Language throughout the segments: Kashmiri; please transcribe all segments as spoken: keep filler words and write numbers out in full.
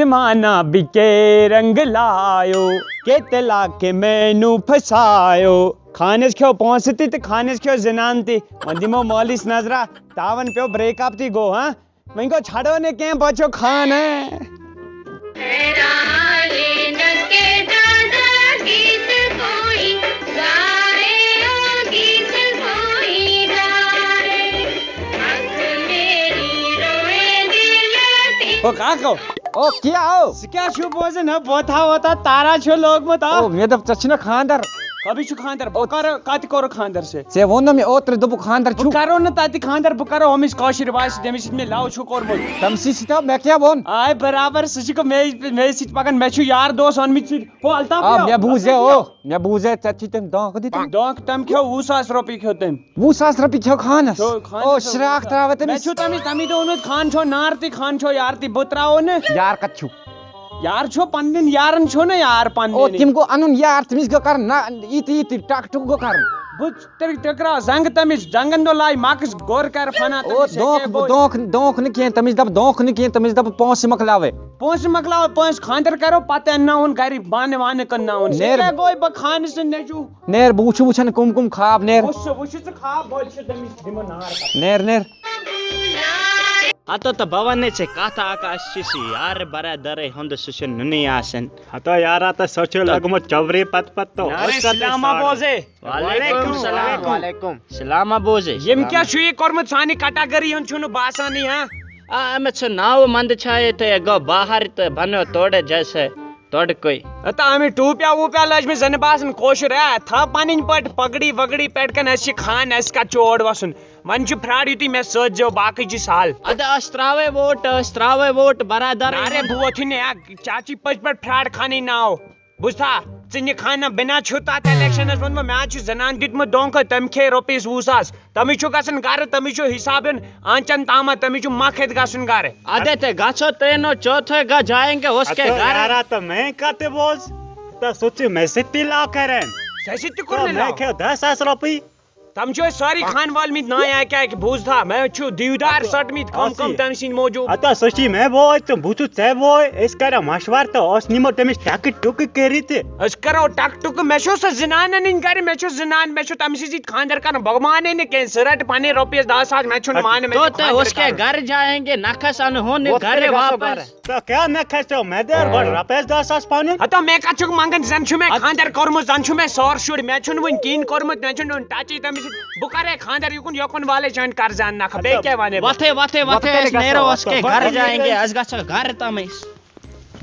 زمانہ بکے رنگ لایو، کے تلا کے مینو پھسایو۔ خانس کھیو پونسہٕ تہِ تہٕ خانس کھیو زنان تہِ۔ وۄنۍ دِمو مٲلِس نظرہ، تاون پیو، بریک اپ تہِ گوٚو، ہاں؟ وۄنۍ گوٚو، چھڑو نہٕ کینٛہہ، بچو خان، ہاں؟ او کاکو، او کیا ہو؟ ژٕ کیٛاہ چھُکھ بوزان؟ ہا، بوتھا ووتھا تارا چھُ لوگمُت، آ؟ او، مےٚ دوٚپ، ژےٚ چھُنہ خانٛدر؟ کبھی چھُ خانٛدر؟ بہٕ کرٕ، کتہِ کوٚرُکھ خانٛدر ژےٚ؟ ژےٚ ووٚن نہ مےٚ اوترٕ، دوٚپُکھ خانٛدر چھُ۔ بہٕ کرو نہٕ تتہِ خانٛدر، بہٕ کرو ہُمِس کٲشِر بایہِ سۭتۍ، ییٚمِس سۭتۍ مےٚ love چھُ کوٚرمُت۔ تٔمۍ سٕے سۭتۍ ہا، مےٚ کیٛاہ ووٚن؟ آے برابر، سُہ چھُ مےٚ، مےٚ سۭتۍ پکان، مےٚ چھُ یار دوس اوٚنمُت سۭتۍ۔ ہو، الطاف آ، بیا، مےٚ بوٗز ژےٚ، او، مےٚ بوٗز ژےٚ، ژےٚ چھِ تٔمۍ دھوکہٕ دیُتمُت۔ دھوکہٕ تٔمۍ کھیوٚو وُہ ساس رۄپیہِ کھیوٚو تٔمۍ۔ وُہ ساس رۄپیہِ کھیوٚو خانس؟ کھیوٚو خانس او، وُہ ساس۔ شراکھ ترٛاوے مےٚ تٔمِس۔ چھُ تَمی، تَمی دۄہ اوٚنمُت، خان چھو نار تہِ، خان چھو یار تہِ، بہٕ ترٛاوو نہٕ۔ یار کتھ چھُ؟ یار چھو پننٮ۪ن یارن چھو نہ یار پننٮ۪ن۔ او، تِم گوٚو انُن یار، تٔمِس گوٚو کرُن نہ، یہِ تہِ، یہِ تہِ، ٹک ٹُک گوٚو کرُن۔ بہٕ تہِ ٹکراو زنٛگہٕ تٔمِس، زنٛگن دۄہ لاے مکس، غور کر فنا او، تٔمِس، یہِ دھوکہٕ، کیٛاہ گوٚو؟ دھوکہٕ، دھوکہٕ نہٕ کینٛہہ، تٔمِس دپ دھوکہٕ نہٕ کینٛہہ، تٔمِس دپ پونٛسہٕ مۄکلاوے۔ پونٛسہٕ مۄکلاوو، پونٛسہٕ خانٛدر کرو، پتہٕ انناوُن گرِ بانہٕ وانہٕ کٕنناوُن۔ سُہ نیر۔ کیٛاہ گوٚو، بہٕ خانہٕ سُنٛد نیٚچوٗ۔ نیر، بہٕ وٕچھِ وٕچھان کٕم کٕم خواب، نیر۔ وٕچھ سُہ، وٕچھ ژٕ خواب، بہٕ چھُس تٔمِس دِمہٕ نار۔ نیر، نیر۔ ہتو تہٕ بہٕ وننے ژےٚ کتھ اکھ، اسہِ چھِ سُہ یار برادرے ہُنٛد، سُہ چھُ نُنٕے آسان۔ ہتو یارا، تہٕ سۄ چھِ لٔگمٕژ چورِ پتہٕ پتہٕ تہٕ نارے أسۍ کتھ سلام سارو۔ بوزے۔ وعلیکم سلام۔ وعلیکم۔ سلام بوزے۔ ییٚمۍ کیٛاہ چھُ یہِ کوٚرمُت سانہِ کٹاگٔری ہُنٛد چھُنہٕ باسانٕے، ہا؟ آ، أمِس چھُ ناوٕ منٛدٕ چھایے تہٕ یہِ گوٚو باہر تہٕ بنیو تورٕ جیسے تۄڑکُے۔ ہتا أمِس ٹوٗپیا ووٗپیا لٲج مےٚ زَنہٕ باسان کٲشُر، ہے، تھاو پنٕنۍ پٲٹھۍ پگڑی وگڑی پٮ۪ٹھ کَن، اَسہِ چھِ خان، اَسہِ کَتھ چھُ اورٕ وَسُن؟ وۄنۍ چھُ پھرٛاڑ یُتُے مےٚ سۭتۍ زیو، باقٕے چھِ سہل۔ اَدٕ أسۍ ترٛاوے ووٹ، أسۍ ترٛاوے ووٹ، برادر۔ نارے، بہٕ ووتھٕے نہٕ، ہا، چاچی پٔزۍ پٲٹھۍ پھرٛاڑ خانٕے ناو۔ بوٗزتھا؟ ژٕ نہِ خانہ بنا چھُ تتھ الیکشنس منٛز، مےٚ حظ چھُ زنان دیُتمُت دھونٛکھٕ، تٔمۍ کھیٚیہِ رۄپیس وُہ ساس، تٔمِس چھُ گژھان گرٕ، تٔمِس چھُ حساب یُن آنچن تامتھ، تٔمِس چھُ مکھ ہیٚتھ گژھُن گرٕ۔ ادے تھے گژھو ترٛےٚ نو چوتھے گا جائیں گے اس کے اچھا گھر۔ یارا، تو میں کہتے بوز، تو سوچی میں سٹی لا کریں۔ سہ سہ تہِ کوٚر تو مےٚ میں لاو۔ کھیٚو دہ ساس رۄپیہِ۔ تم چھِ أسۍ سٲری خان والمٕتۍ ناے اکہِ اکہِ، بوٗزتھا؟ مےٚ چھُ دیودار اَدٕ سَٹمٕتۍ کم اَدٕ کم یہِ تٔمۍ سٕنٛدۍ موٗجوٗب۔ اَدٕ سُہ چھِ مےٚ بوے تہٕ بہٕ چھُس ژےٚ بوے، أسۍ کَرو مَشوَرٕ تہٕ أسۍ نِمو تٔمِس ٹَکہٕ ٹُکہٕ کٔرِتھ تہِ۔ أسۍ کَرو ٹَکہٕ ٹُکہٕ، مےٚ چھُ سۄ زنان اَنٕنۍ گَرِ، مےٚ چھُ زنان، مےٚ چھُ تٔمۍ سٕے سۭتۍ خانٛدر کَرُن، بہٕ مانَے نہٕ کینٛہہ، سُہ رَٹہِ پَنٕنۍ رۄپیَس دَہ ساس، مےٚ چھُنہٕ اَدٕ مانہٕ، مےٚ تو چھُ تے خانٛدر اس کے کَرُن۔ گھر جائیں گے، نہ کھس اَنہون نہٕ وۄتھ گَرِ کٔرِتھ گژھو واپَس۔ گَرٕ۔ تو کیا مےٚ کھسیو مےٚ دیر گۄڈٕ رۄپیَس دَہ ساس پَنُن؟ ہتا مےٚ کَتھ چھُکھ منٛگان؟ زَن چھُ مےٚ اَدٕ خانٛدر کوٚرمُت، زَن چھُ مےٚ سور شُر، مےٚ چھُنہٕ وٕنہِ کِہیٖنۍ کوٚرمُت، مےٚ چھُنہٕ وٕنہِ ٹَچٕے تٔمِس سۭتۍ۔ بہٕ کَرے خانٛدر یِکُن یوکُن والے چٲنۍ قرض اَننہٕ نکھٕ، بیٚیہِ کیٛاہ وَنے بہٕ؟ وتھے وتھے وتھے، وتھے أسۍ گژھو، نیرو اس کے وتھے۔ گھر جائیں گے، أسۍ گژھو گھر تامٕے۔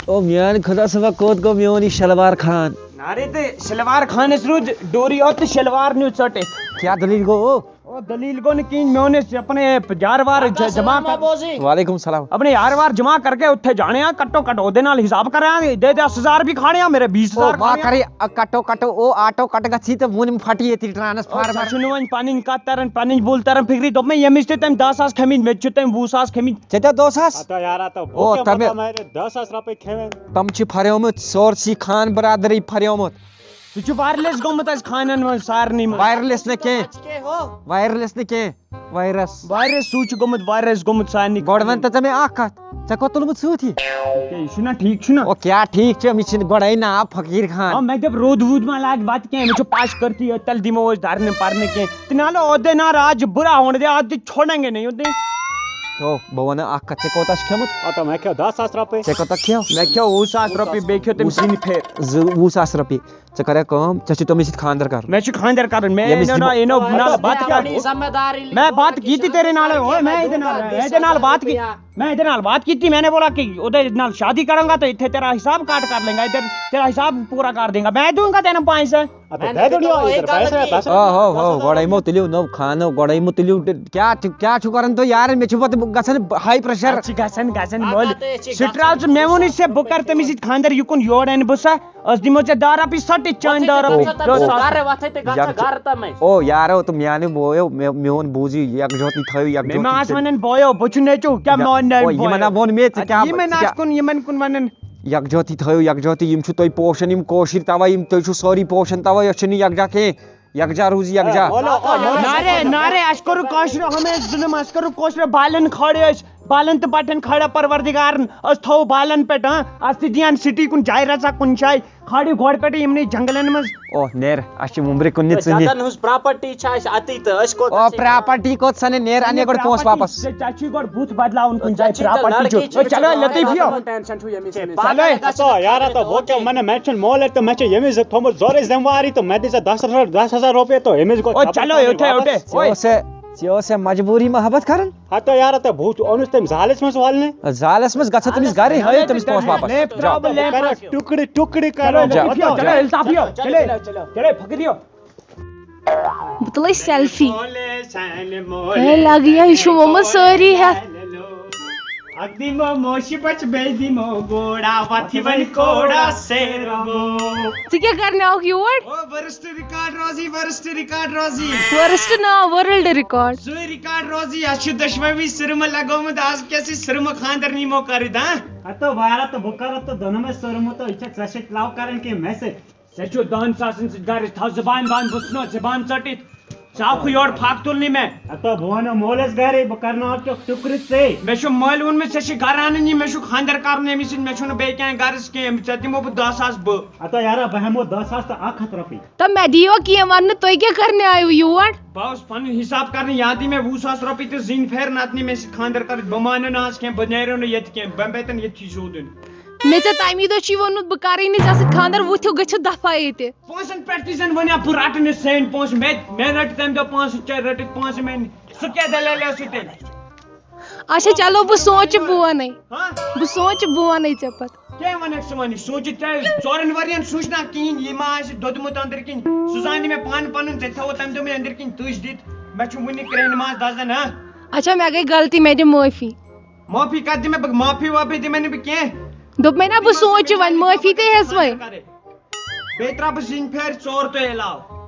او میٛانہِ خۄدا صٲبا، کوٚت گوٚو میون یہِ شلوار خان؟ نارے تہٕ شلوار خانس روٗد ڈوری یوت تہٕ شلوار نیوٗ ژٔٹِتھ۔ کیٛاہ دٔلیٖل گوٚو؟ او دٔلیٖل گوٚو نہٕ کِہیٖنۍ، میون ٲسۍ اپنے جاروار ج-، جمع کر۔ وعلیکم السلام۔ اپنے یاروار جمع کر کے اتھے جانے آ، کٹو کٹ اوہدے نال حساب کرے آ، دے دس ہزار بھی کھانے آ، میرے بیس ہزار او ماں کھانے آ۔ کرے، آ، کٹو کٹو، او آٹو کٹ گژھی تہٕ وُنہِ پھٹہِ ییٚتہِ او، ٹرانسفارمر۔ ژےٚ چھُنہٕ وۄنۍ پنٕنۍ کتھ تران، پنٕنۍ بُل تران فکرِ، دوٚپ مےٚ ییٚمِس تہِ تٔمۍ دہ ساس کھٔمٕتۍ، مےٚ تہِ چھِ تٔمۍ وُہ ساس کھٔمٕتۍ۔ ژےٚ تہِ دہ ساس؟ ہتا یارا تو او، بہٕ کیٛاہ تَمہِ مطلب، مےٚ دہ ساس رۄپے کھٮ۪وان۔ تِم چھِ پھریومُت، سورسٕے خان برادری پھریومُت۔ سُہ چھُ وایرلیس گوٚمُت اَسہِ خانن منٛز سارنٕے منٛز۔ وایرلیس نہٕ کینٛہہ۔ وایرلیس نہٕ کینٛہہ۔ وایرس۔ وایرس سُہ چھُ گوٚمُت، وایرس گوٚمُت سارنٕے گۄڈٕ وَن خانن۔ تہٕ ژےٚ مےٚ اَکھ کَتھ، ژےٚ کوٚت تُلمُت سۭتۍ یہِ؟ ہے، یہِ چھُنہ ٹھیٖک چھُنہ۔ او کیٛاہ ٹھیٖک چھُ؟ أمِس چھِنہٕ گۄڈَے ناو فقیٖر خان۔ آ، مےٚ دوٚپ روٗد ووٗد ما لاگہِ وَتہِ کینٛہہ، أمِس چھُ پَش کٔرتھٕے یوت، تیٚلہِ دِمو أسۍ دھرنہٕ پَرنہٕ کینٛہہ۔ تہِ نالو اوٚدے نا راج برا ہونے دے، آج چھوڑیں گے نہیں ہوتے۔ تو بہٕ وَنہٕ اَکھ کَتھ، ژےٚ کوتاہ چھُ کھیوٚمُت؟ ہتا مےٚ کھیوٚو دَہ ساس رۄپے۔ ژےٚ کوتاہ کھیوٚو؟ مےٚ کھیوٚو وُہ ساس رۄپیہِ، بیٚیہِ کھیوٚو تٔمۍ وُہ ساس۔ سِنہِ پھیرٕ۔ زٕ، وُہ ساس رۄپیہِ۔ ژےٚ کَرے کٲم، ژےٚ چھُے تٔمِس سۭتۍ خانٛدر کَرُن۔ مےٚ چھُ خانٛدر کَرُن، مےٚ ییٚمِس أنیو نہ، یِمو أنیو نہ بَتہٕ کھیوٚو۔ ذمہ داری۔ مےٚ بَتہٕ کہِ تہِ تیرے نال ہے، اوے، میں ادھر نال، میں ادھر نال بات کی، میں ادھر نال بات کی تھی، میں نے بولا کہ ادھر نال شادی کروں گا تو اتھے تیرا حساب کاٹ کر لیں گا، ادھر تیرا حساب پورا کر دیں گا، میں دوں گا تیرے پانچ سو۔ اَدٕ دے دو نہٕ یہِ پیسہٕ، پیسہٕ۔ آ، ہو، ہو، گۄڈَے مو تُلِو نٔو خانہٕ، گۄڈَے مو تُلِو، کیٛاہ چھُ، کیٛاہ چھُ کَران تُہۍ یارَن؟ مےٚ چھُ پَتہٕ گژھان ہاے پریشر۔ اَتھ چھِ گژھان، گژھان مٔلۍ۔ اَتھ ہَے چھِ سٹرال گژھان۔ چھُ، مےٚ ووٚنُے ژےٚ، بہٕ کَرٕ تٔمِس سۭتۍ خانٛدر، یہِ کُن یور اَنہٕ بہٕ سۄ۔ أسۍ دِمو ژےٚ دَہ رۄپیہِ ژَٹِتھ چٲنۍ وۄتھٕے دَہ تہٕ رۄپیہِ۔ گژھو دَہ ساس۔ گَرٕ، وۄتھٕے تہٕ گژھو یَکجہ-، گَرٕ تَمے۔ او یارو، تہٕ میٛانہِ بویو، مےٚ، میون بوٗزِو، یَکجہتی تھٲیِو، یَکجہتی مےٚ ما آسہٕ تھٲیِو۔ وَنان بویو، بہٕ چھُ نیٚچوٗ، کیٛاہ یا-، میون او، یِمَن ہا ووٚن مےٚ، ژٕ اَدٕ کیٛاہ، یِمَن ژٕ آسہٕ کیٛاہ؟ کُن، یِمَن کُن وَنان۔ یَکجہتی تھٲیِو، یَکجہتی، یِم چھِ تُہۍ پوشان، یِم کٲشِرۍ تَوَے، یِم تُہۍ چھِو سٲری پوشان تَوَے، أسۍ چھِنہٕ یَکجاہ کینٛہہ، یَکجاہ روٗزِو، یَکجاہ۔ اے، مولو، او، مولو۔ نارے، نارے، اَسہِ کوٚرُکھ کٲشرٮ۪و ہمیشہِ ظُلُم، اَسہِ کوٚرُکھ کٲشرٮ۪و بالٮ۪ن کھٲڑۍ أسۍ۔ بالن تہٕ بٹن کھڑا پروردگارن، أسۍ تھاوو بالن پٮ۪ٹھ، ہاں؟ اَسہِ تہِ دِیَن سٹی کُن جایہِ رژھا کُنہِ جایہِ، کھڑی گۄڈٕ پٮ۪ٹھٕ یِمنٕے جنگلن منٛز۔ او نیر، اَسہِ چھِ وُمبرِ کُن نہٕ ژٕنہِ۔ زیادن ہٕنٛز پراپرٹی چھِ اَسہِ اَتی تہٕ أسۍ کوٚت او گژھِ؟ پراپرٹی کوٚت سَنہِ؟ نیر، اَنہِ گۄڈٕ پونٛسہٕ واپس۔ ژےٚ، ژےٚ چھُے گۄڈٕ بُتھ بدلاوُن کُنہِ جایہِ، ژےٚ چھُے پراپرٹی لڑکے چھُ۔ چھُے او چلو، ژےٚ لطیف یو۔ ٹینشن چھُ ییٚمِس، ییٚمِس۔ چلو۔ ہتو یار، ہتو بہٕ کیٛاہ وَنہٕ، مےٚ چھُنہٕ مولٕے تہٕ مےٚ چھُ ییٚمِس تھوٚمُت زورٕچ ذمہٕ واری تہٕ مےٚ دِژ ژےٚ دَہ ساس، دَہ ساس رۄپیہِ تہٕ أمِس گوٚو او چلو، یوٚتھے، واپس۔ یوٚتھے۔ ژےٚ اوسے، ژےٚ اوسے مجبوٗری محبت کرُن؟ ہتو یارا، تہٕ بہٕ اوٚنُس تٔمۍ زالس منٛز والنہِ۔ زالس منٛز گژھو تٔمِس گرے، ہٲیِو تٔمِس پونٛسہٕ واپس۔ لیپ ترٛاو بہٕ، لیپ کرو ٹُکڑٕ ٹُکڑٕ کرو۔ چلو، چلو، چلو، الطاف یو، چلو۔ بہٕ تُلے سیلفی۔ ہے لگیا، یہِ چھُ ووٚمُت سٲری ہٮ۪تھ۔ اکھ دِمو موشہِ بچہِ، بیٚیہِ دِمو گوڑا، وتھِ وۄنۍ کوڑا سیرو۔ ژٕ کیٛاہ کرنہِ آوُکھ یور؟ او، ورسٹ ریکارڈ روزی، ورسٹ ریکارڈ روزی۔ ورسٹ نا، ورلڈ ریکارڈ۔ سُے ریکارڈ روزی، اَسہِ چھُ دۄشوٕے سُرمہٕ لگومُت، آز کیٛاہ سُہ سُرمہٕ خانٛدر نیٖمو کٔرِتھ، ہاں؟ ہتو وارا تہٕ بہٕ کرو تہٕ دۄنوَے سُرمہٕ تہٕ یہِ چھےٚ ژےٚ سۭتۍ love کرٕنۍ کِنہٕ مےٚ سۭتۍ؟ ژےٚ چھُ دَہَن ساسَن سۭتۍ گرِ، تھاو زبان بند، بہٕ ژھٕنو زبان ژٔٹِتھ۔ ژٕ آوکھٕ یورٕ پھکھ تُلنہِ مےٚ۔ ہتو بہٕ وَنو مولس گرے، بہٕ کرناوَتھ ژےٚ ٹُکرٕ ژے۔ مےٚ چھُ مٲلۍ ووٚنمُت، ژےٚ چھِ گرٕ اَنٕنۍ یہِ، مےٚ چھُ خانٛدر کرُن أمِس سۭتۍ، مےٚ چھُنہٕ بیٚیہِ کینٛہہ غرض کینٛہہ، ژےٚ دِمو بہٕ دَہ ساس بہٕ۔ ہتو یارا، بہٕ ہٮ۪مو دَہ ساس تہٕ اَکھ ہَتھ رۄپیہِ۔ تہٕ مےٚ دِیو کینٛہہ وَننہٕ، تُہۍ کیٛاہ کرنہِ آیِو یور؟ بہٕ اوسُس پنُن حساب کرنہِ، یا دِ مےٚ وُہ ساس رۄپیہِ تہٕ زِنۍ پھیرٕ، نتہٕ نہِ مےٚ سۭتۍ خانٛدر کٔرِتھ، بہٕ مانہٕ نہٕ آز کینٛہہ، بہٕ نیرو نہٕ ییٚتہِ کینٛہہ، بہٕ بیتن ییٚتھی زوٗدُن۔ مےٚ ژےٚ تَمی دۄہ چھُے ووٚنمُت، بہٕ کَرٕے نہٕ ژےٚ سۭتۍ خانٛدر، وٕتھِو گٔژھِو دفعہ ییٚتہِ۔ پونٛسن پٮ۪ٹھ تہِ زن ونیا بہٕ رٹہٕ نہٕ سٲنۍ پونٛسہٕ، مےٚ، مےٚ رٔٹۍ تمہِ دۄہ پونٛسہٕ، ژےٚ رٔٹِتھ پونٛسہٕ مےٚ نِش۔ سُہ کیٛاہ دٔلیٖل ٲسٕے تیٚلہِ؟ اچھا چلو، بہٕ سونٛچہٕ، بہٕ وَنَے۔ ہاں؟ بہٕ سونٛچہٕ، بہٕ وَنَے ژےٚ پتہٕ۔ کیٛاہ وَنَکھ ژٕ وۄنۍ؟ سونٛچِتھ ژےٚ ژورَن ؤرِین سوٗنٛچ نا کِہیٖنۍ، یہِ ما آسہِ دوٚدمُت أنٛدٕرۍ کِنۍ؟ سُہ زانہِ مےٚ پانہٕ پَنُن، ژےٚ تھوٚوُتھ تَمہِ دۄہ مےٚ أنٛدٕرۍ کِنۍ تُج دِتھ۔ مےٚ چھُ وُنہِ کرٛیٚہنہِ ماز دَزان، ہاں؟ اچھا، مےٚ گٔے غلطی، مےٚ دِ معٲفی۔ معٲفی کَتھ دِ مےٚ بہٕ؟ معٲفی وٲفی دِ مےٚ نہٕ بہٕ کینٛہہ۔ دوٚپمَے نا، بہٕ سونٛچہٕ وۄنۍ، معٲفی تے ہیٚژ وۄنۍ۔ بیٚیہِ ترٛاو بہٕ زِنۍ پھیرِ ژور تُہۍ علاوٕ۔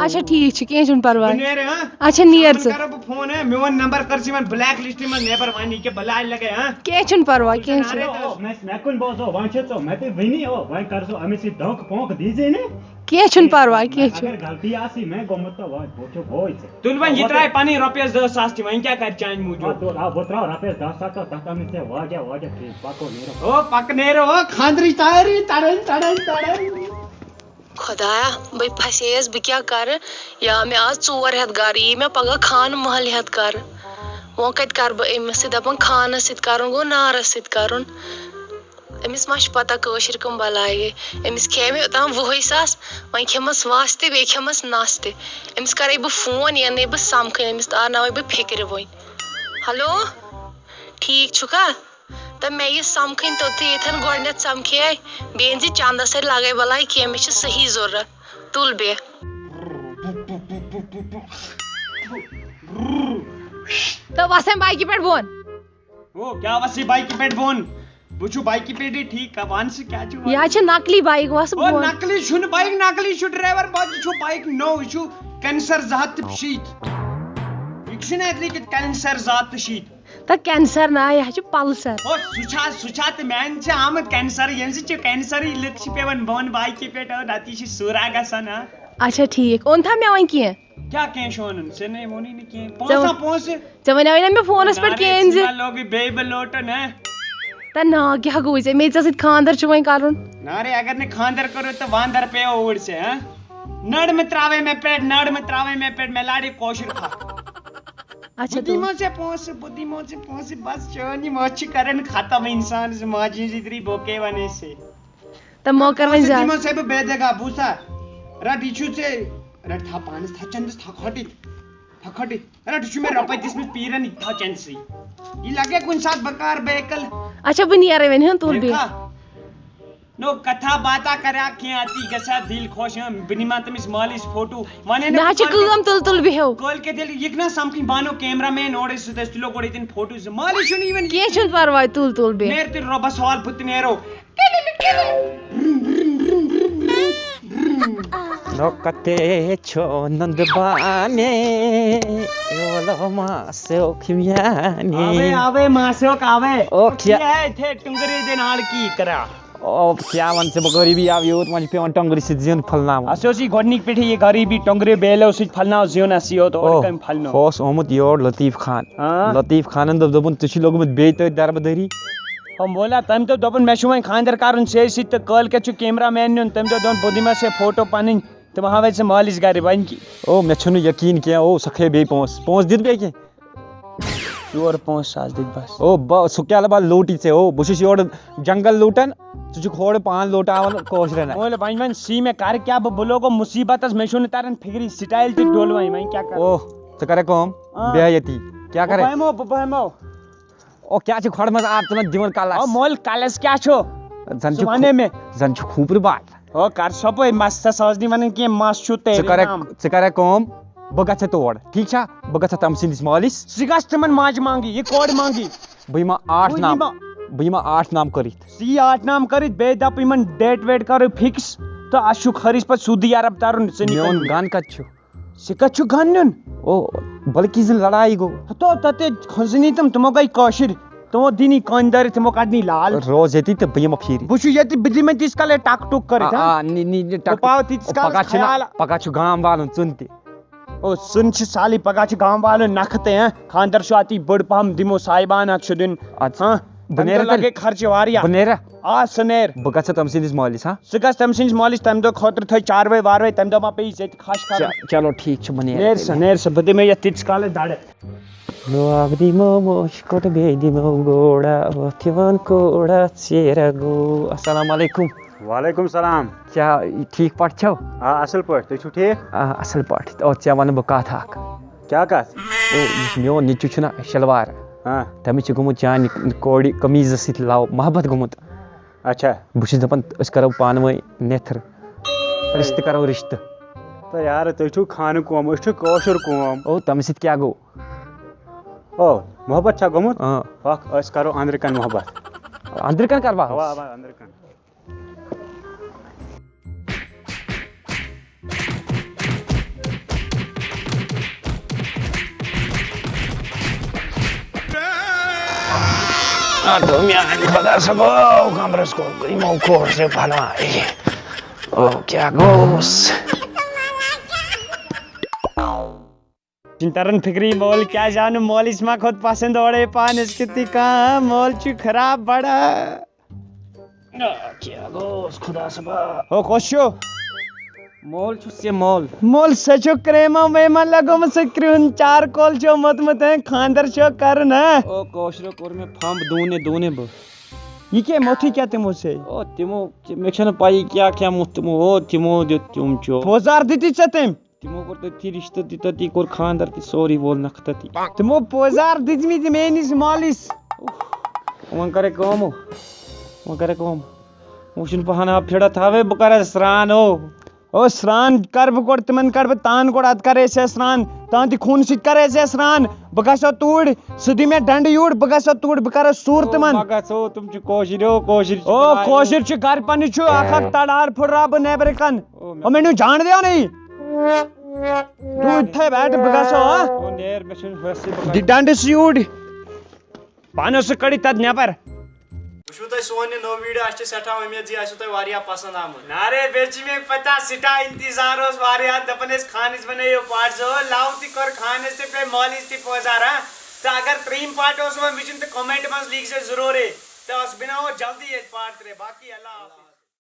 اچھا، ٹھیٖک چھُ، کینٛہہ چھُنہٕ پرواے۔ بہٕ نیرٕ، ہاں؟ اچھا، نیر ژٕ۔ شامَن کرو بہٕ فون، ہاں؟ میون نمبر کر ژٕ یِمن بلیک لسٹہِ منٛز نٮ۪بر، وۄنۍ یہِ کیٛاہ بلاے لگے، ہاں؟ کینٛہہ چھُنہٕ پرواے، کینٛہہ چھُنہٕ۔ اچھا، مےٚ، مےٚ کُن بوزو، وۄنۍ چھِ ژٕ، مےٚ تہِ ؤنی، او، وۄنۍ کر ژٕ أمِس سۭتۍ دھوکہٕ پونٛکہٕ دیٖزے نہٕ۔ کینٛہہ چھُنہٕ پرواے، کینٛہہ چھُنہٕ۔ اگر غلطی آسہِ مےٚ گوٚمُت تہٕ وۄنۍ بہٕ چھُ بوے ژےٚ۔ تُل وۄنۍ یہِ ترٛاوِ پنٕنۍ رۄپیَس دَہ ساس تہِ، وۄنۍ کیٛاہ کرِ چانہِ موٗجوٗب؟ آ، تُل، آ، بہٕ ترٛاوٕ رۄپیَس دَہ ساس تہٕ تَتھ آو نہٕ ژےٚ واجہ، واجہ کِہیٖنۍ۔ پَکو نیرو۔ او، پَکہٕ نیرو، او، خانٛدرٕچ تیٲری، تَڑٕنۍ، تَڑٕنۍ، تَڑٕنۍ۔ خۄدایا، بہٕ پھَسییَس، بہٕ کیٛاہ کَرٕ؟ یا مےٚ آز ژور ہٮ۪تھ گَرٕ، یی مےٚ پَگاہ خانہٕ محل ہٮ۪تھ گَرٕ۔ وۄنۍ کَتہِ کَرٕ بہٕ أمِس سۭتۍ؟ دَپان خانَس سۭتۍ کَرُن گوٚو نارَس سۭتۍ کَرُن۔ أمِس ما چھِ پَتہ کٲشِر کٕم بَلاے گٔے؟ أمِس کھیٚیہِ مےٚ اوٚتام وُہَے ساس، وۄنۍ کھٮ۪مَس وَس تہِ، بیٚیہِ کھٮ۪مَس نَس تہِ۔ أمِس کَرَے بہٕ فون، یَنَے بہٕ سَمکھٕ أمِس، تارناوَے بہٕ فِکرِ وۄنۍ۔ ہیلو، ٹھیٖک چھُکھا؟ تہٕ مےٚ یہِ سَمکھٕنۍ توٚتُے ییٚتھٮ۪ن گۄڈٕنٮ۪تھ سَمکھے، بیٚیہِ أنۍ زِ چَندَس سۭتۍ لَگَے بَلاے کینٛہہ، مےٚ چھِ صحیح ضوٚرَتھ۔ تُل بیٚہہ۔ تہٕ وَسَن بایکہِ پٮ۪ٹھ بۄن۔ او، کیٛاہ وَسٕے بایکہِ پٮ۪ٹھ بۄن؟ بہٕ چھُ بایکہِ پٮ۪ٹھٕے ٹھیٖک، وَن ژٕ کیٛاہ چھُ وَنان؟ یہِ حظ چھِ نقلی بایک، وَس او، بۄن۔ نقلی چھُنہٕ بایک، نقلی چھُ ڈرایور، بہٕ چھُ بایک نٔو، یہِ چھُ کینسر زٕ ہَتھ تہٕ شیٖتھ۔ یہِ چھُنہٕ اَتہِ لیکھِتھ کینسر زٕ ہَتھ تہٕ شیٖتھ۔ تہٕ کینسر نا، یہِ حظ چھُ پلسر۔ او، سُہ چھا، سُہ چھا تہٕ میٛانہِ چھِ آمُت کینسر، ییٚمہِ سۭتۍ چھُ کینسرٕے، لُکھ چھِ پٮ۪وان بۄن بایکہِ پٮ۪ٹھ، او، نَتہٕ یہِ چھِ سوٗرا گژھان، ہا۔ اچھا، ٹھیٖک۔ اوٚن تھا مےٚ وۄنۍ کینٛہہ؟ کیٛاہ کینٛہہ چھُ اَنُن؟ ژےٚ نے ووٚنُے نہٕ کینٛہہ۔ ژےٚ پونٛسہٕ ہا ووٚن، پونٛسہٕ۔ ژےٚ وَنیٛاوُے نا مےٚ فونَس پٮ۪ٹھ نارے، کینٛہہ أنۍ زِ۔ ژٕ ما لوگُے بیٚیہِ بہٕ لوٹُن، ہہ؟ تہ نا، کیٛاہ گوٚوُے ژےٚ؟ مےٚ ژےٚ سۭتۍ خانٛدر چھُ وۄنۍ کَرُن۔ نارے، اگر نہٕ خانٛدر کوٚرُتھ تہٕ وانٛدر پیٚیو اوٗرۍ ژےٚ، ہہ؟ نٔر مہٕ ترٛاوَے مےٚ پٮ۪ٹھ، نٔر مہٕ ترٛاوَے مےٚ پٮ۪ٹھ، مےٚ لاڑے کٲشُر پھَکھ۔ اچھا، بہٕ دِمو ژےٚ پونٛسہٕ، بہٕ دِمو ژےٚ پونٛسہٕ، بس چٲنۍ یِم أچھ چھِ کَران ختم اِنسانَس ماجہِ ہِنٛز اِتری بوکے وَنے سے۔ تہٕ مو کر وۄنۍ زیادٕ۔ دِمو ژےٚ بہٕ بیٚیہِ دَگا، بوٗزتھا؟ رَٹ، یہِ چھُ ژےٚ، رَٹ، تھاو پانَس، تھاو چَندَس، تھاو کھۄٹہِ، تھاو کھۄٹہِ۔ رَٹ، یہِ چھُ مےٚ رۄپَے دِژمٕژ پیٖرَن، یہِ تھاو چَندسٕے۔ یہِ لَگے کُنہِ ساتہٕ بکار بیکل۔ اچھا، بہٕ نیرَے وۄنۍ، ہاں، تُل بیٚیہِ۔ دیکھا؟ نو کتھا باتا کریا کینٛہہ، اتی گژھِ ہا دِل خۄش، ہاں، بہٕ نِمہٕ ہا تٔمِس مٲلِس فوٹو۔ وَنے نہ مےٚ حظ چھِ کٲلۍ-، کٲم، تُل، تُل، بیٚہو۔ کٲلۍ کٮ۪تھ ییٚلہِ یہِ نہ سَمکھٕنۍ، بہٕ اَنو کیمرہ مین اورَے، سُہ دَسہِ تُلو گۄڈٕ ییٚتٮ۪ن فوٹو زٕ۔ مٲلِس چھُنہٕ یِوان۔ کینٛہہ چھُنہٕ پَرواے، تُل، تُل، بیٚہہ۔ نیر تیٚلہِ رۄبَس حوال، بہٕ تہِ نیرو۔ نو کتے چھو نند بانے، یولو ماسو کھمیانے۔ آوے، آوے، ماسو کاوے۔ او کیا؟ ہے تھے ٹنگری دے نال کی کرا؟ او، کیٛاہ وَنہٕ ژےٚ بہٕ؟ غریٖبی آو یوٗت، وۄنۍ چھُ پٮ۪وان ٹۄنٛگرِ سۭتۍ زیُن پھٔلناوُن۔ اَسہِ اوس یہِ گۄڈٕنِکۍ پٮ۪ٹھٕے یہِ غریٖبی، ٹۄنٛگرِ بیلو سۭتۍ پھٔلناو زیُن اَسہِ یوت، اورٕ اوہ، کَمہِ پھٔلنو؟ ہُہ اوس آمُت یور لطیف خان۔ ہاں۔ لطیف خانن دوٚپ، دوٚپُن، "ژےٚ چھُے لوٚگمُت بیٚیہِ تٔتھۍ دربہٕ دٲری؟" ہُم بولا، تٔمۍ دوٚپ، دوٚپُن، "مےٚ چھُ وۄنۍ خانٛدر کَرُن ژےٚ سۭتۍ تہٕ کٲلۍ کٮ۪تھ چھُ camera man نیُن۔" تٔمۍ دوٚپ، دوٚپُن، "بہٕ دِمے ژےٚ فوٹو پَنٕنۍ، تِم ہاوے ژےٚ مٲلِس گَرِ وۄنۍ کی۔" او، مےٚ چھُنہٕ یقیٖن کینٛہہ، او، سۄ کھیٚیہِ بیٚیہِ پونٛسہٕ۔ پونٛسہٕ دیُت بیٚیہِ کینٛہہ؟ یور پونٛسہٕ ساس دِتۍ بس۔ او، بہٕ، سُہ کیٛاہ لبا لوٗٹی ژےٚ؟ او، بہٕ چھُس یورٕ جنگل لوٗٹان، ژٕ چھُکھ ہورٕ پان لوٗٹاوان کٲشرٮ۪ن۔ مٲلۍ، وۄنۍ، وۄنۍ سی مےٚ کَرٕ کیٛاہ؟ بہٕ، بہٕ لوگو مُصیٖبتس، مےٚ چھُنہٕ تران فِکری، style تہِ ڈوٚل وۄنۍ، وۄنۍ کیٛاہ کَرٕ؟ او، ژٕ کَرے کٲم، آ۔ بیٚہہ ییٚتی۔ کیٛاہ بہٕ کَرے؟ بہمو، بہٕ بہمو۔ او، کیٛاہ چھِ کھۄڈٕ منٛز آب ژٕ دِوان کَلَس؟ او، مٲلۍ، کَلَس کیٛاہ چھُ؟ زَن ژٕ چھُ وَنے مےٚ۔ زَن چھُ کھوٗپرٕ بال۔ او، کر سۄپٲرۍ، مَس ژےٚ ساس نی وَنان کینٛہہ، مَس چھُ ژٕ تیرے کَرے، نام۔ ژٕ کَرے کٲم، بہٕ گژھٕ تور، ٹھیٖک چھا؟ بہٕ گژھٕ تٔمۍ سٕنٛدِس مٲلِس۔ ژٕ گژھ تِمن ماجہِ مانگہِ، یہِ کورِ مانگہِ۔ بہٕ یِمہٕ آٹھ بہٕ نام، یِمہٕ۔ بہٕ یِمہٕ آٹھ نام کٔرِتھ۔ ژٕ یہِ آٹھ نام کٔرِتھ، بیٚیہِ دَپ یِمن date ویٹ کَرو fix، تہٕ اَسہِ چھُ خٲرِس پَتہٕ سعودی عرب تَرُن، ژٕ نِکَن۔ میون گَن کَتہِ چھُ؟ ژٕ کَتہِ چھُکھ گَن نیُن؟ او، بلکہِ زِ لڑایہِ گوٚو۔ ہتو، تَتہِ کھٔنزٕنی تِم، تِمو گٔے کٲشِرۍ۔ تِمو دِنی کٲنۍ دٲرِتھ، تِمو کَڑنی لال۔ روز ییٚتی تہٕ بہٕ یِمہٕ پھیٖرِ۔ بہٕ چھُس ییٚتہِ، بہٕ دِمے تیٖتِس کالے ٹَک ٹُک کٔرِتھ، آ، ہا؟ آ، نی، نی، نی، ٹَک بہٕ پاوٕ تیٖتِس او، کالَس پَگاہ چھِنہ، خیال۔ پَگاہ چھُ گام والُن ژُن تہِ۔ او، ژُن چھِ سہلٕے، پَگاہ چھِ گام والُن نَکھٕ تہِ، ہا؟ خانٛدر چھُ اَتی بٔڑ پَہَم، دِمو سایبان اَتھ چھُ دیُن۔ اَدٕ ہا؟ بہٕ تَمہِ نیرٕ دۄہ تیٚلہِ۔ لَگے خرچہٕ واریاہ۔ بہٕ نیرٕ۔ آ، سُہ نیر۔ بہٕ گژھٕ تٔمۍ سٕنٛدِس مٲلِس، ہا؟ ژٕ گژھ تٔمۍ سٕنٛدِس مٲلِس، تَمہِ دۄہ خٲطرٕ تھٲے چاروٲے واروٲے، تَمہِ دۄہ ما پیٚیہِ ژےٚ تہِ خش کَرُن۔ چ-، چلو، ٹھیٖک چھُ، بہٕ نیرٕ۔ نیر سا، نیر سا، بہٕ دِمے یَتھ تیٖتِس کالَس دَڑٕ۔ لوگ دِمو مٔشۍ کوٚٹ، بیٚیہِ دِمو گوڑا، وۄتھ یِوان کوڑا، ژیرٕ گوٚو۔ السلام علیکم۔ وعلیکم سلام۔ کیٛاہ ٹھیٖک پٲٹھۍ چھَو؟ آ، اَصٕل پٲٹھۍ۔ تُہۍ چھِو ٹھیٖک؟ آ، اَصٕل پٲٹھۍ۔ او، ژےٚ وَنہٕ بہٕ کَتھ اَکھ۔ کیٛاہ کَتھ؟ او، یُس میون نیٚچوٗ چھُنہ شلوار، ہاں۔ تٔمِس چھُ گوٚمُت چانہِ کورِ قمیٖضَس سۭتۍ love، محبت گوٚمُت۔ اچھا۔ بہٕ چھُس دَپان، أسۍ کَرو پانہٕ ؤنۍ نٮ۪تھٕر۔ رِشتہٕ کَرو رِشتہٕ۔ تہٕ یارٕ، تُہۍ چھِو خانہٕ قوم، أسۍ چھِ کٲشُر قوم۔ او، تَمہِ سۭتۍ کیٛاہ گوٚو؟ او، محبت چھا گوٚمُت؟ اۭں۔ پَکھ، أسۍ کَرو أنٛدرٕ کَنۍ محبت۔ أنٛدرٕ کَنۍ کَروا؟ اَوا، اَوا، أنٛدرٕ کَنۍ۔ اَدٕ میٛانہِ خۄدا صٲبو، کَمرَس کُن یِمو کوٚر سُہ بَناوِ۔ او، کیٛاہ گوٚوس؟ چھِنہٕ تران فِکرِ، یہِ مول کیٛازِ آو نہٕ؟ مولِس ما کھوٚت پسنٛد اورَے پانَس کیُتھ یہِ کانٛہہ؟ مول چھُ خراب بڑا۔ آ، کیٛاہ گوٚوس خۄدا صٲبا؟ ہو، کۄس چھُ؟ مول چھُس یہِ مول۔ مول، سُہ چھُ کرٛیما ویما لگومُت، سُہ کرٛہُن چارکول چھُ موٚتمُت، ہیں، خانٛدر چھُ کرُن، ہہ؟ او، کٲشرو کوٚر مےٚ پھمب دوٗنہِ دوٗنہِ بہٕ۔ یہِ کیٛاہ موٚتھُے کیٛاہ تِمو ژےٚ؟ او، تِمو، مےٚ چھَنہٕ پَیی کیٛاہ کیٛاہ موٚتھ تِمو، او، تِمو دیُت تِم چو۔ پوزار دِتی ژےٚ تٔمۍ؟ تِمو کوٚر تٔتھی رِشتہٕ تہِ، تٔتی کوٚر خانٛدر تہِ، سورُے وول نکھٕ تٔتی۔ تِمو پوزار دِتمٕتۍ میٲنِس مٲلِس۔ وۄنۍ کرے کٲم، وۄنۍ کرے کٲم۔ وۄنۍ چھُنہٕ پہن آب پھِران تھاوے، بہٕ کرے سرٛان، او۔ او سرٛان کر بہٕ گۄڈٕ، تِمن کر بہٕ تان گۄڈٕ، ادٕ کرے ژےٚ سرٛان۔ تہنٛدِ خوٗنہٕ سۭتۍ کرے ژےٚ سرٛان۔ بہٕ گژھو توٗرۍ، سُہ دِ مےٚ ڈنڈٕ یوٗرۍ، بہٕ گژھو توٗرۍ، بہٕ کرو سوٗر تِمن۔ او، مہ گژھو، تِم چھِ کٲشِرۍ، او، کٲشِرۍ چھِ او، پرٛٲنۍ۔ کٲشِرۍ چھِ گرِ پننہِ چھُ اکھ اکھ تڑار پھُٹراو بہٕ نیبرٕ کن۔ او، مےٚ او، مےٚ نیوٗ جان دِیو نہٕ یہِ۔ دوٗرۍ تھٲے بیٹھ، بہٕ گژھو، ہا؟ او، نیر، مےٚ چھُنہٕ حٲصِل، بہٕ دِ کَتہِ ڈنڈٕ سیوٗڈ۔ پانہٕ اوس سُہ کٔڑِتھ تَتھ نٮ۪بر۔ وٕچھِو تۄہہِ سون یہِ نوٚو video، اَسہِ چھِ سٮ۪ٹھاہ اُمید زِ یہِ آسیو تۄہہِ واریاہ پسنٛد آمُت۔ نارے، بیٚیہِ چھِ مےٚ پتہ، سٮ۪ٹھاہ انتظار اوس واریاہن، دَپان ٲسۍ خانٕچ بنٲیِو part زٕ، لو تہِ کوٚر خانس تہِ، بیٚیہِ مٲلِس تہِ پٲزار، ہا؟ تہٕ اگر ترٛیٚیِم part اوس یِمن وٕچھُن تہٕ comment منٛز لیکھزیو ضروٗرٕے، تہٕ أسۍ بناوو جلدی ییٚتہِ part ترٛےٚ۔ باقٕے اللہ حافظ۔